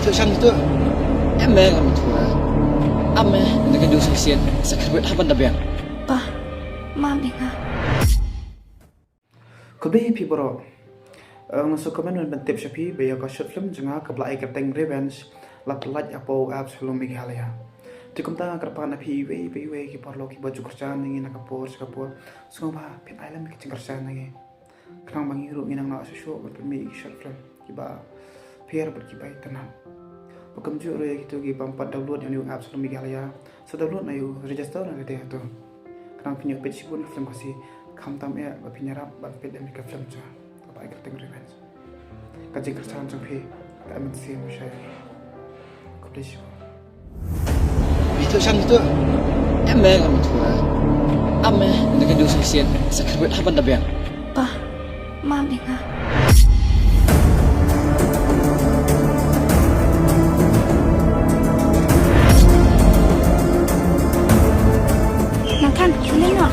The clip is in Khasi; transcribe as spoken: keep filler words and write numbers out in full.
Shan tu. Em me ngam tu. Am me, na ka jong shisien, sa kharbet haban da biang. Pa, mam ing nga. Khublei phi baroh. Eh, nga sngewkmen ban pyntip sha phi ba ïa ka short film jong nga kaba la ai kyrteng Revenge la pynlait hapoh Apps Film Meghalaya. Te kumta nga kyrpad na phi iwei pa iwei ki paralok kiba ju kyrshan ïa ngi na ka por sha ka por. Sngewbha phin ai lem ka jingkyrshan ïa ngi. Khnang ba ngi ruh ngin nang noh shuh shuh ban pynmih ki short film kiba pher bad kiba itynnad. Bad kumjuh ruh ïa kito ki bym pat download ïa une u Apps Film Meghalaya. Sa download na ïa u, register na lade hato. Khnang phin ïoh peit shibun ki film Khasi, khamtam eh ba phin ïarap ban peit ïa une ka film jong nga kaba ai kyrteng Revenge. Ka jingkyrshan jong phi ka ai mynsiem sha ïa ngi. Khublei shibun. Ito shan ito. Em me ngam tu. Am me, na ka jong shisien, sa kharbet haban da biang. Pa, mam ing nga. Nathan, sini no.